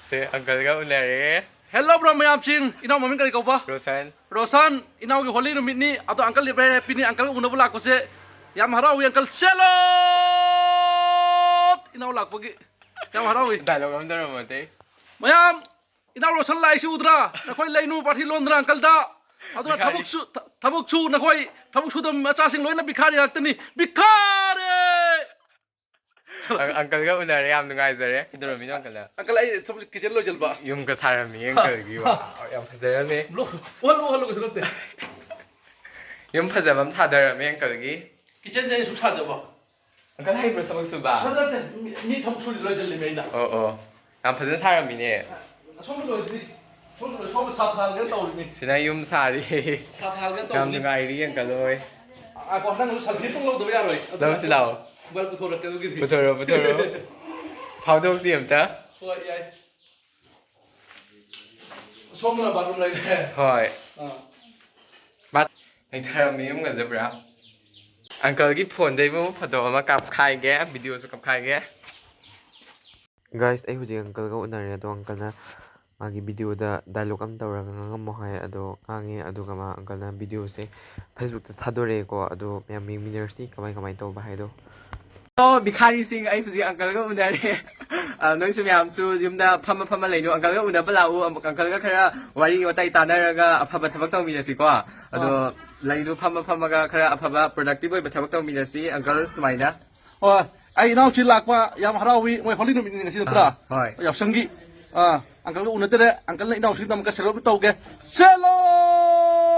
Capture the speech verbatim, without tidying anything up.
ꯁꯦ, ꯑꯪꯀꯜꯒ ꯎꯅꯔꯦ꯫ Hello bro ꯃꯌꯥꯝꯁꯤꯡ, ꯏꯅꯥꯎ ꯃꯃꯤꯡ ꯀꯔꯤ ꯀꯧꯕ? ꯔꯣꯁꯟ꯫ ꯔꯣꯁꯟ, ꯏꯅꯥꯎꯒꯤ ꯍꯣꯂꯤ ꯅꯨꯃꯤꯠꯅꯤ, ꯑꯗꯣ ꯑꯪꯀꯜ ꯕ꯭ꯔꯦ ꯍꯦꯄꯤꯅꯤ, ꯑꯪꯀꯜ ꯎꯅꯕ ꯂꯥꯛꯄꯁꯦ ꯌꯥꯝ ꯍꯔꯥꯎꯏ ꯑꯪꯀꯜ꯫ ꯁꯦꯂꯣꯠ! ꯏꯅꯥꯎ ꯂꯥꯛꯄꯒꯤ ꯌꯥꯝ ꯍꯔꯥꯎꯏ꯫ ꯗꯥꯏꯂꯣꯒ ꯑꯃ ꯇꯧꯔꯝꯃꯣ ꯑꯇꯩ꯫ ꯃꯌꯥꯝ, ꯏꯅꯥꯎ ꯔꯣꯁꯟ ꯂꯥꯛꯏꯁꯤ ꯎꯗ꯭ꯔꯥ? ꯅꯈꯣꯏ ꯂꯩꯅꯨ ꯄꯥꯔꯇꯤ ꯂꯣꯟꯗ꯭ꯔꯥ ꯑꯪꯀꯜꯗ? ꯑꯗꯨꯅ ꯊꯕꯛꯁꯨ ꯊ- ꯊꯕꯛꯁꯨ ꯅꯈꯣꯏ ꯊꯕꯛ ꯁꯨꯗꯕ ꯃꯆꯥꯁꯤꯡ ꯂꯣꯏꯅ ꯕꯤꯈꯥꯔꯤ ꯉꯥꯛꯇꯅꯤ꯫ ꯕꯤꯈꯥꯔꯤ! ꯑꯪ- ꯑꯪꯀꯜꯒ ꯎꯅꯔꯦ, ꯌꯥꯝ ꯅꯨꯡꯉꯥꯏꯖꯔꯦ꯫ ꯀꯩꯗꯧꯔꯝꯃꯤꯅꯣ ꯑꯪꯀꯜꯅ? ꯑꯪꯀꯜ, ꯑꯩ ꯁꯨꯝ ꯀꯤꯆꯟ ꯂꯣꯏꯁꯤꯟꯕ꯫ ꯌꯨꯝꯒ ꯁꯥꯔꯝꯃꯤꯌꯦ ꯑꯪꯀꯜꯒꯤ꯫ ꯋꯥ, ꯌꯥꯝ ꯐꯖꯔꯝꯃꯦ꯫ ꯎꯍꯜꯂꯨ, ꯎꯍꯜꯂꯨ, ꯀꯩꯁꯨ ꯅꯠꯇꯦ꯫ ꯌꯨꯝ ꯐꯖꯕ ꯑꯃ ꯁꯥꯗꯔꯝꯃꯦ ꯑꯪꯀꯜꯒꯤ꯫ ꯀꯤꯆꯟꯁꯦ ꯑꯩ ꯁꯨꯝ ꯁꯥꯖꯕ꯫ ꯑꯪꯀꯜ ꯍꯩꯕ꯭ꯔꯣ ꯊꯕꯛ ꯁꯨꯕ? ꯅꯠꯇꯦ, ꯅꯠꯇꯦ, ꯃꯤ, ꯃꯤ ꯊꯕꯛ ꯁꯨꯔꯤ ꯂꯣꯏꯁꯤꯜꯂꯤꯃꯦ ꯑꯩꯅ꯫ ꯑꯣ, ꯑꯣ꯫ ꯌꯥꯝ ꯐꯖꯅ ꯁꯥꯔꯝꯃꯤꯅꯦ꯫ ꯑꯁꯣꯝꯗ ꯂꯣꯏꯗ꯭ꯔꯤ꯫ ꯁꯣꯝꯗ ꯂꯣꯏ-, ꯁꯣꯝꯗ ꯁꯥꯠ ꯊꯥꯍꯜꯒꯦ ꯇꯧꯔꯤꯃꯤ꯫ ꯁꯤꯅ ꯌꯨꯝ ꯁꯥꯔꯤ꯫ ꯁꯥꯠ ꯊꯥꯍꯜꯒꯦ ꯌꯥꯝ ꯇꯧꯔꯤꯃꯤ꯫ ꯅꯨꯡꯉꯥꯏꯔꯤ ꯑꯪꯀꯜ ꯍꯣꯏ꯫ ꯑ, ꯀꯣ, ꯅꯪꯁꯨ ꯁꯦꯜꯐꯤ ꯑꯃꯇꯪ ꯂꯧꯗꯕ ꯌꯥꯔꯣꯏ꯫ ꯑꯗꯨꯅ ꯂꯧꯁꯤ ꯂꯥꯛꯑꯣ꯫ ꯃꯣꯕꯥꯏꯜ ꯄꯨꯊꯣꯔꯛꯀꯦ ꯑꯗꯨꯒꯤꯗꯤ꯫ ꯄꯨꯊꯣꯔꯛꯑꯣ, ꯄꯨꯊꯣꯔꯛꯑꯣ꯫ ꯐꯥꯎꯗꯣꯛꯁꯤ ꯑꯝꯇ꯫ ꯍꯣꯏ, ꯌꯥꯏ꯫ ꯁꯣꯝꯗꯅ ꯕꯥꯠꯔꯨꯝ ꯂꯩꯔꯦ꯫ ꯍꯣꯏ꯫ ꯑꯥ꯫ ꯕꯥꯠ-, ꯂꯩꯊꯔꯝꯃꯤ ꯌꯨꯝꯒꯁꯦ ꯄꯨꯔꯥ꯫ ꯑꯪꯀꯜꯒꯤ ꯐꯣꯟꯗꯩꯕꯨ ꯐꯣꯇꯣ ꯑꯃ ꯀꯥꯞꯈꯥꯏꯒꯦ, ꯚꯤꯗꯤꯑꯣꯁꯨ ꯀꯥꯞꯈꯥꯏꯒꯦ꯫ ꯒꯥꯏꯁ, ꯑꯩ ꯍꯧꯖꯤꯛ ꯑꯪꯀꯜꯒ ꯎꯅꯔꯦ, ꯑꯗꯣ ꯑꯪꯀꯜꯅ ꯃꯥꯒꯤ ꯚꯤꯗꯤꯑꯣꯗ ꯗꯥꯏꯂꯣꯛ ꯑꯃ ꯇꯧꯔꯒ ꯉꯥꯡꯉꯝꯃꯣ ꯍꯥꯏ, ꯑꯗꯣ ꯉꯥꯡꯉꯦ꯫ ꯑꯗꯨꯒ ꯃꯥ, ꯑꯪꯀꯜꯅ ꯚꯤꯗꯤꯑꯣꯁꯦ ꯐꯦꯁꯕꯨꯛꯇ ꯊꯥꯗꯣꯔꯛꯑꯦꯀꯣ, ꯑꯗꯣ ꯃꯌꯥꯝ ꯌꯦꯡꯃꯤꯟꯅꯔꯁꯤ ꯀꯃꯥꯏ ꯀꯃꯥꯏꯅ ꯇꯧꯕ ꯍꯥꯏꯗꯣ꯫ ꯑꯣ, ꯕꯤꯈꯥꯔꯤꯁꯤꯡ, ꯑꯩ ꯍꯧꯖꯤꯛ ꯑꯪꯀꯜꯒ ꯎꯅꯔꯦ꯫ ꯑ, ꯅꯣꯏꯁꯨ ꯃꯌꯥꯝꯁꯨ ꯌꯨꯝꯗ ꯐꯝꯃ ꯐꯝꯃ ꯂꯩꯅꯨ, ꯑꯪꯀꯜꯒ ꯎꯅꯕ ꯂꯥꯛꯎ, ꯑꯪꯀꯜꯒ ꯈꯔ ꯋꯥꯔꯤ ꯋꯥꯇꯥꯏ ꯇꯥꯟꯅꯔꯒ ꯑꯐꯕ ꯊꯕꯛ ꯇꯧꯃꯤꯟꯅꯁꯤꯀꯣ꯫ ꯑꯗꯣ ꯑꯥ꯫ ꯂꯩꯅꯨ, ꯐꯝꯃ ꯐꯝꯃꯒ ꯈꯔ ꯑꯐꯕ productive ꯑꯣꯏꯕ ꯊꯕꯛ ꯇꯧꯃꯤꯟꯅꯁꯤ ꯑꯪꯀꯜ ꯁꯨꯃꯥꯏꯅ꯫ ꯍꯣꯏ, ꯑꯩ ꯏꯅꯥꯎꯁꯤ ꯂꯥꯛꯄ ꯌꯥꯝ ꯍꯔꯥꯎꯏ꯫ ꯃꯣꯏ ꯍꯣꯂꯤ ꯅꯨꯃꯤꯠꯅꯤ ꯉꯁꯤ ꯅꯠꯇ꯭ꯔꯥ? ꯑꯥ, ꯍꯣꯏ꯫ ꯌꯥꯎꯁꯪꯒꯤ꯫ ꯑꯥ, ꯑꯪꯀꯜꯒ ꯎꯅꯗꯔꯦ꯫ ꯑꯪꯀꯜꯅ ꯏꯅꯥꯎꯁꯤꯒꯤꯗꯃꯛꯇ ꯁꯦꯂꯣꯠ ꯇꯧꯒꯦ꯫ ꯁꯦꯂꯣꯠ!